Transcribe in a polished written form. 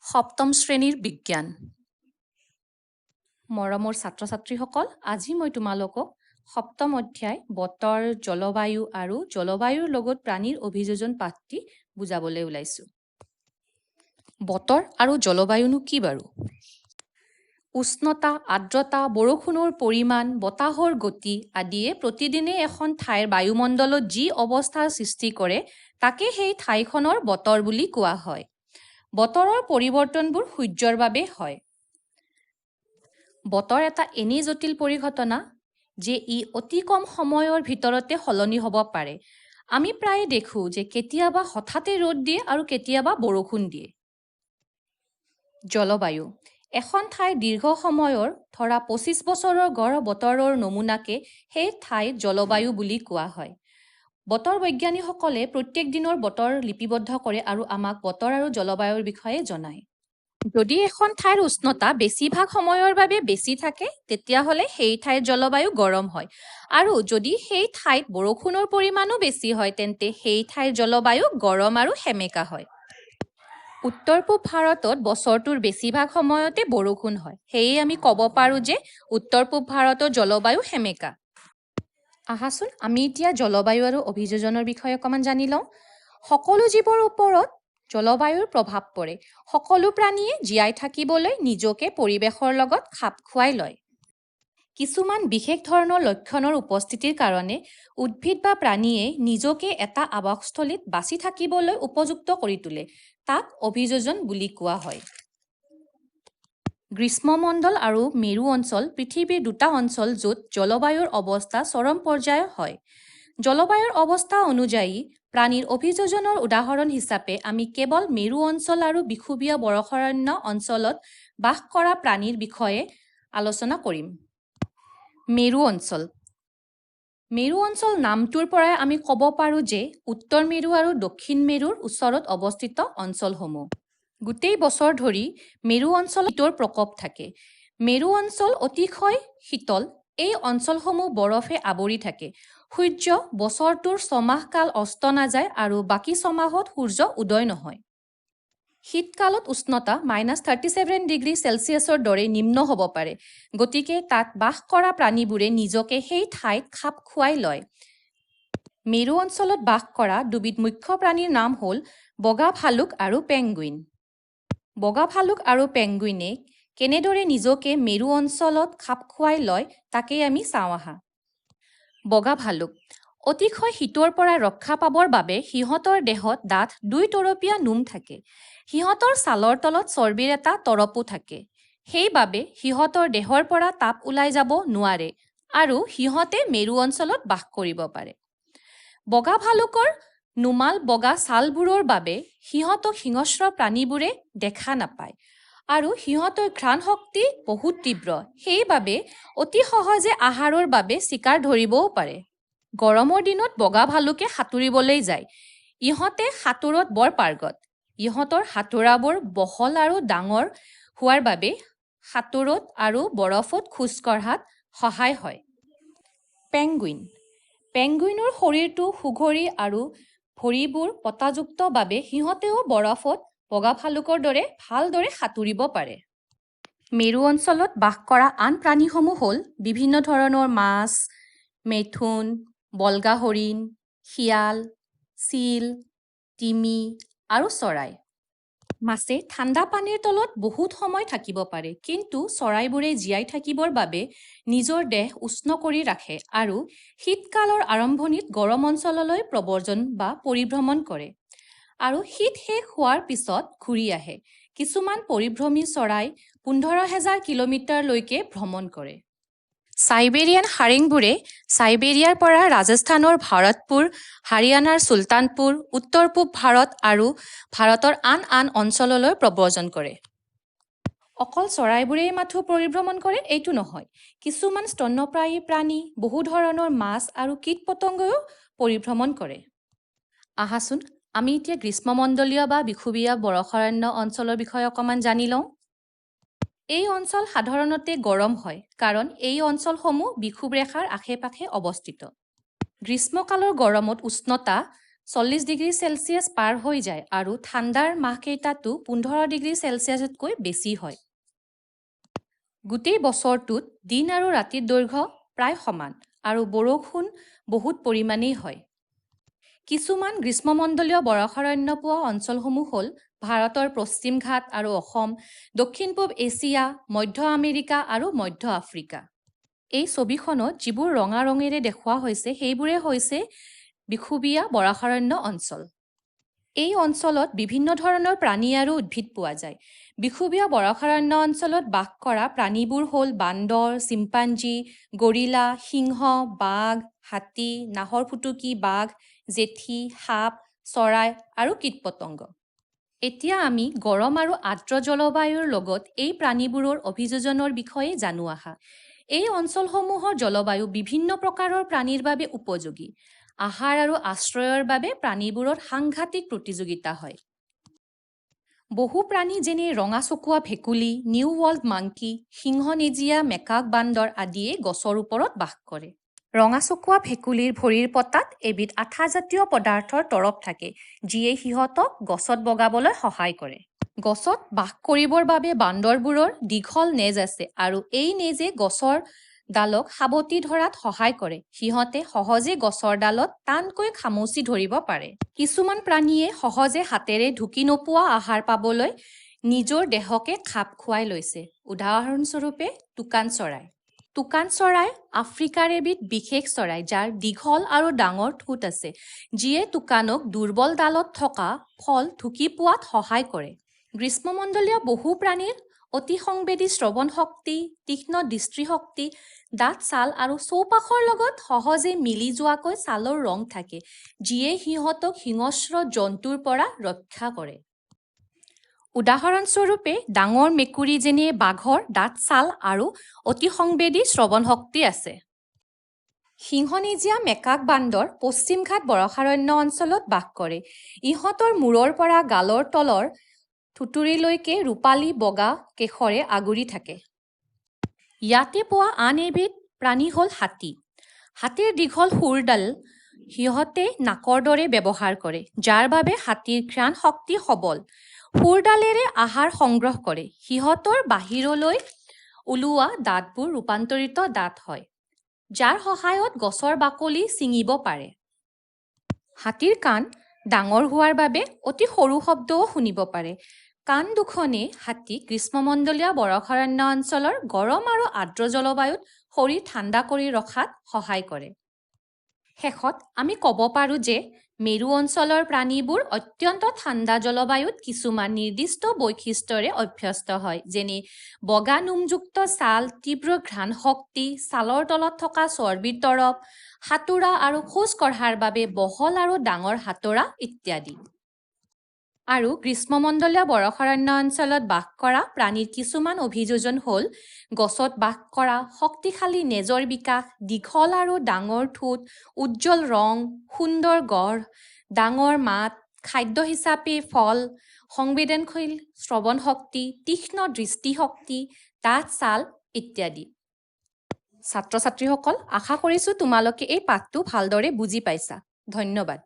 সপ্তম শ্ৰেণীৰ বিজ্ঞান। মৰমৰ ছাত্ৰ-ছাত্ৰীসকল, আজি মই তোমালোকক সপ্তম অধ্যায় বতৰ, জলবায়ু আৰু জলবায়ুৰ লগত প্ৰাণীৰ অভিযোজন পাঠটি বুজাবলৈ ওলাইছোঁ। বতৰ আৰু জলবায়ুনো কি বাৰু? উষ্ণতা, আৰ্দ্ৰতা, বৰষুণৰ পৰিমাণ, বতাহৰ গতি আদিয়ে প্ৰতিদিনে এখন ঠাইৰ বায়ুমণ্ডলত যি অৱস্থাৰ সৃষ্টি কৰে তাকে সেই ঠাইখনৰ বতৰ বুলি কোৱা হয়। বতৰৰ পৰিৱৰ্তনবোৰ সূৰ্যৰ বাবে হয়। বতৰ এটা এনে জটিল পৰিঘটনা যে ই অতি কম সময়ৰ ভিতৰতে সলনি হ'ব পাৰে। আমি প্ৰায়ে দেখোঁ যে কেতিয়াবা হঠাতে ৰ'দ দিয়ে আৰু কেতিয়াবা বৰষুণ দিয়ে। জলবায়ু এখন ঠাইৰ দীৰ্ঘ সময়ৰ, ধৰা 25 বছৰৰ গড় বতৰৰ নমুনাকে সেই ঠাইৰ জলবায়ু বুলি কোৱা হয়। বতৰ বৈজ্ঞানিকসকলে প্ৰত্যেক দিনৰ বতৰ লিপিবদ্ধ কৰে আৰু আমাক বতৰ আৰু জলবায়ুৰ বিষয়ে জনায়। যদি এখন ঠাইৰ উষ্ণতা বেছিভাগ সময়ৰ বাবে বেছি থাকে, তেতিয়াহ'লে সেই ঠাইৰ জলবায়ু গৰম হয় আৰু যদি সেই ঠাইত বৰষুণৰ পৰিমাণো বেছি হয়, তেন্তে সেই ঠাইৰ জলবায়ু গৰম আৰু সেমেকা হয়। উত্তৰ পূব ভাৰতত বছৰটোৰ বেছিভাগ সময়তে বৰষুণ হয়, সেয়ে আমি ক'ব পাৰোঁ যে উত্তৰ পূব ভাৰতৰ জলবায়ু সেমেকা। আহাচোন আমি এতিয়া জলবায়ু আৰু অভিযোজনৰ বিষয়ে অকণমান জানি লওঁ। সকলো জীৱৰ ওপৰত জলবায়ুৰ প্ৰভাৱ পৰে। সকলো প্ৰাণীয়ে জীয়াই থাকিবলৈ নিজকে পৰিৱেশৰ লগত খাপ খুৱাই লয়। কিছুমান বিশেষ ধৰণৰ লক্ষণৰ উপস্থিতিৰ কাৰণে উদ্ভিদ বা প্ৰাণীয়ে নিজকে এটা আৱাসস্থলীত বাচি থাকিবলৈ উপযুক্ত কৰি তোলে, তাক অভিযোজন বুলি কোৱা হয়। গ্ৰীষ্মমণ্ডল আৰু মেৰু অঞ্চল পৃথিৱীৰ দুটা অঞ্চল য'ত জলবায়ুৰ অৱস্থা চৰম পৰ্যায়ৰ হয়। জলবায়ুৰ অৱস্থা অনুযায়ী প্ৰাণীৰ অভিযোজনৰ উদাহৰণ হিচাপে আমি কেৱল মেৰু অঞ্চল আৰু বিষুৱীয় বৰফাৰণ্য অঞ্চলত বাস কৰা প্ৰাণীৰ বিষয়ে আলোচনা কৰিম। মেৰু অঞ্চল। মেৰু অঞ্চল নামটোৰ পৰাই আমি ক'ব পাৰোঁ যে উত্তৰ মেৰু আৰু দক্ষিণ মেৰুৰ ওচৰত অৱস্থিত অঞ্চলসমূহ। গোটেই বছৰ ধৰি মেৰু অঞ্চলত শীতৰ প্ৰকোপ থাকে। মেৰু অঞ্চল অতিশয় শীতল। এই অঞ্চলসমূহ বৰফে আৱৰি থাকে। সূৰ্য বছৰটোৰ ছমাহ কাল অস্ত নাযায় আৰু বাকী ছমাহত সূৰ্য উদয় নহয়। শীতকালত উষ্ণতা -37 ডিগ্ৰী চেলছিয়াছৰ দৰে নিম্ন হ'ব পাৰে। গতিকে তাত বাস কৰা প্ৰাণীবোৰে নিজকে সেই ঠাইত খাপ খুৱাই লয়। মেৰু অঞ্চলত বাস কৰা দুবিধ মুখ্য প্ৰাণীৰ নাম হ'ল বগা ভালুক আৰু পেংগুইন। বগা ভালুক আৰু পেংগুইনে কেনেদৰে নিজকে মেৰু অঞ্চলত খাপ খুৱাই লয় তাকেই আমি চাওঁ আহা। বগা ভালুক অতিশয় শীতৰ পৰা ৰক্ষা পাবৰ বাবে সিহঁতৰ দেহত ডাঠ দুই তৰপীয়া নোম থাকে। সিহঁতৰ ছালৰ তলত চৰ্বিৰ এটা তৰপো থাকে। সেইবাবে সিহঁতৰ দেহৰ পৰা তাপ ওলাই যাব নোৱাৰে আৰু সিহঁতে মেৰু অঞ্চলত বাস কৰিব পাৰে। বগা ভালুকৰ নোমাল বগা ছালবোৰৰ বাবে সিহঁতক হিংস্ৰ প্ৰাণীবোৰে দেখা নাপায় আৰু সিহঁতৰ ঘ্ৰাণ শক্তি বহুত তীব্ৰ, সেইবাবে অতি সহজে আহাৰৰ বাবে চিকাৰ ধৰিবও পাৰে। গৰমৰ দিনত বগা ভালুকে সাঁতুৰিবলৈ যায়। ইহঁতে সাঁতোৰত বৰ পাৰ্গত। ইহঁতৰ হাতোৰাবোৰ বহল আৰু ডাঙৰ হোৱাৰ বাবে সাঁতোৰত আৰু বৰফত খোজ কঢ়াত সহায় হয়। পেংগুইন। পেংগুইনৰ শৰীৰটো সুঘৰী আৰু ভৰিবোৰ পতাযুক্ত বাবে সিহঁতেও বৰফত বগা ভালুকৰ দৰে ভালদৰে সাঁতুৰিব পাৰে। মেৰু অঞ্চলত বাস কৰা আন প্ৰাণীসমূহ হ'ল বিভিন্ন ধৰণৰ মাছ, মেথোন, বলগা হৰিণ, শিয়াল, চিল, তিমি আৰু চৰাই। মাছে ঠাণ্ডা পানীৰ তলত বহুত সময় থাকিব পাৰে, কিন্তু চৰাইবোৰে জীয়াই থাকিবৰ বাবে নিজৰ দেহ উষ্ণ কৰি ৰাখে আৰু শীতকালৰ আৰম্ভণিত গৰম অঞ্চললৈ প্ৰব্ৰজন বা পৰিভ্ৰমণ কৰে আৰু শীত শেষ হোৱাৰ পিছত ঘূৰি আহে। কিছুমান পৰিভ্ৰমী চৰাই 15,000 কিলোমিটাৰলৈকে ভ্ৰমণ কৰে। চাইবেৰিয়ান সাৰেংবোৰে চাইবেৰিয়াৰ পৰা ৰাজস্থানৰ ভৰতপুৰ, হাৰিয়ানাৰ চুলতানপুৰ, উত্তৰ পূব ভাৰত আৰু ভাৰতৰ আন আন অঞ্চললৈ প্ৰব্ৰজন কৰে। অকল চৰাইবোৰেই মাথোঁ পৰিভ্ৰমণ কৰে এইটো নহয়, কিছুমান স্তন্যপায়ী প্ৰাণী, বহু ধৰণৰ মাছ আৰু কীট-পতংগয়ো পৰিভ্ৰমণ কৰে। আহাচোন আমি এতিয়া গ্ৰীষ্মমণ্ডলীয় বা বিষুৱীয় বৰফাৰণ্য অঞ্চলৰ বিষয়ে অকণমান জানি লওঁ। এই অঞ্চল সাধাৰণতে গৰম হয় কাৰণ এই অঞ্চলসমূহ বিষুৱ ৰেখাৰ আশে-পাশে অৱস্থিত। গ্ৰীষ্মকালৰ গৰমত উষ্ণতা 40 ডিগ্ৰী চেলছিয়াছ পাৰ হৈ যায় আৰু ঠাণ্ডাৰ মাহকেইটাতো 15 ডিগ্ৰী চেলছিয়াছতকৈ বেছি হয়। গোটেই বছৰটোত দিন আৰু ৰাতিৰ দৈৰ্ঘ্য প্ৰায় সমান আৰু বৰষুণ বহুত পৰিমাণেই হয়। কিছুমান গ্ৰীষ্মমণ্ডলীয় বৰষাৰণ্য পোৱা অঞ্চলসমূহ হ'ল ভাৰতৰ পশ্চিমঘাট আৰু অসম, দক্ষিণ পূব এছিয়া, মধ্য আমেৰিকা আৰু মধ্য আফ্ৰিকা। এই ছবিখনত যিবোৰ ৰঙা ৰঙেৰে দেখুওৱা হৈছে সেইবোৰে হৈছে বিষুৱীয় বৰষাৰণ্য অঞ্চল। এই অঞ্চলত বিভিন্ন ধৰণৰ প্ৰাণী আৰু উদ্ভিদ পোৱা যায়। বিষুৱীয় বৰষাৰণ্য অঞ্চলত বাস কৰা প্ৰাণীবোৰ হ'ল বান্দৰ, চিম্পাঞ্জী, গৰিলা, সিংহ, বাঘ, হাতী, নাহৰফুটুকী বাঘ, জেঠী, সাপ, চৰাই আৰু কীট-পতংগ। এতিয়া আমি গৰম আৰু আৰ্দ্ৰ জলবায়ুৰ লগত এই প্ৰাণীবোৰৰ অভিযোজনৰ বিষয়ে জানো আহা। এই অঞ্চলসমূহৰ জলবায়ু বিভিন্ন প্ৰকাৰৰ প্ৰাণীৰ বাবে উপযোগী। আহাৰ আৰু আশ্ৰয়ৰ বাবে প্ৰাণীবোৰৰ সাংঘাতিক প্ৰতিযোগিতা হয়। বহু প্ৰাণী যেনে ৰঙা চকুৱা ভেকুলী, নিউ ৱৰ্ল্ড মাংকি, সিংহনেজীয়া মেকাক বান্দৰ আদিয়ে গছৰ ওপৰত বাস কৰে। ৰঙাচকুৱা ভেকুলীৰ ভৰিৰ পতাত এবিধ আঠাজাতীয় পদাৰ্থৰ তৰপ থাকে, যিয়ে সিহঁতক গছত বগাবলৈ সহায় কৰে। গছত বাস কৰিবৰ বাবে বান্দৰবোৰৰ দীঘল নেজ আছে আৰু এই নেজে গছৰ ডালক সাৱটি ধৰাত সহায় কৰে। সিহঁতে সহজে গছৰ ডালত টানকৈ খামুচি ধৰিব পাৰে। কিছুমান প্ৰাণীয়ে সহজে হাতেৰে ঢুকি নোপোৱা আহাৰ পাবলৈ নিজৰ দেহকে খাপ খুৱাই লৈছে। উদাহৰণস্বৰূপে টুকান চৰাই। টুকান চৰাই আফ্ৰিকাৰ এবিধ বিশেষ চৰাই, যাৰ দীঘল আৰু ডাঙৰ ঠোঁট আছে, যিয়ে টুকানক দুৰ্বল ডালত থকা ফল ঢুকি পোৱাত সহায় কৰে। গ্ৰীষ্মমণ্ডলীয় বহু প্ৰাণীৰ অতিসংবেদী শ্ৰৱণ শক্তি, তীক্ষ্ণ দৃষ্টিশক্তি, ডাঠ ছাল আৰু চৌপাশৰ লগত সহজে মিলি যোৱাকৈ ছালৰ ৰং থাকে, যিয়ে সিহঁতক হিংস্ৰ জন্তুৰ পৰা ৰক্ষা কৰে। উদাহৰণস্বৰূপে ডাঙৰ মেকুৰী যেনে বাঘৰ ডাঠ ছাল আৰু অতিসংবেদী শ্ৰৱণ শক্তি আছে। সিংহনেজীয়া মেকাক বান্দৰ পশ্চিমঘাট বৰষাৰণ্য অঞ্চলত বাস কৰে। ইহঁতৰ মূৰৰ পৰা গালৰ তলৰ থুঁতৰিলৈকে ৰূপালী বগা কেশৰে আগুৰি থাকে। ইয়াতে পোৱা আন এবিধ প্ৰাণী হ'ল হাতী। হাতীৰ দীঘল শুঁৰডাল সিহঁতে নাকৰ দৰে ব্যৱহাৰ কৰে, যাৰ বাবে হাতীৰ ঘ্ৰাণ শক্তি সবল। শুঁৰডালেৰে আহাৰ সংগ্ৰহ কৰে। সিহঁতৰ বাহিৰলৈ ওলোৱা দাঁতবোৰ ৰূপান্তৰিত দাঁত হয়, যাৰ সহায়ত গছৰ বাকলি ছিঙিব পাৰে। হাতীৰ কাণ ডাঙৰ হোৱাৰ বাবে অতি সৰু শব্দও শুনিব পাৰে। কাণ দুখনে হাতীক গ্ৰীষ্মমণ্ডলীয় বৰষাৰণ্য অঞ্চলৰ গৰম আৰু আৰ্দ্ৰ জলবায়ুত শৰীৰ ঠাণ্ডা কৰি ৰখাত সহায় কৰে। শেষত আমি ক'ব পাৰোঁ যে মেৰু অঞ্চলৰ প্ৰাণীবোৰ অত্যন্ত ঠাণ্ডা জলবায়ুত কিছুমান নিৰ্দিষ্ট বৈশিষ্ট্যৰে অভ্যস্ত হয়, যেনে বগা নোমযুক্ত ছাল, তীব্ৰ ঘ্ৰাণশক্তি, ছালৰ তলত থকা চৰ্বিৰ তৰপ, সাঁতোৰা আৰু খোজ কঢ়াৰ বাবে বহল আৰু ডাঙৰ হাতোৰা ইত্যাদি। আৰু গ্ৰীষ্মমণ্ডলীয় বৰষাৰণ্য অঞ্চলত বাস কৰা প্ৰাণীৰ কিছুমান অভিযোজন হ'ল গছত বাস কৰা, শক্তিশালী নেজৰ বিকাশ, দীঘল আৰু ডাঙৰ ঠোঁট, উজ্জ্বল ৰং, সুন্দৰ গঢ়, ডাঙৰ মাত, খাদ্য হিচাপে ফল, সংবেদনশীল শ্ৰৱণ শক্তি, তীক্ষ্ণ দৃষ্টিশক্তি, ডাঠ ছাল ইত্যাদি। ছাত্ৰ-ছাত্ৰীসকল, আশা কৰিছোঁ তোমালোকে এই পাঠটো ভালদৰে বুজি পাইছা। ধন্যবাদ।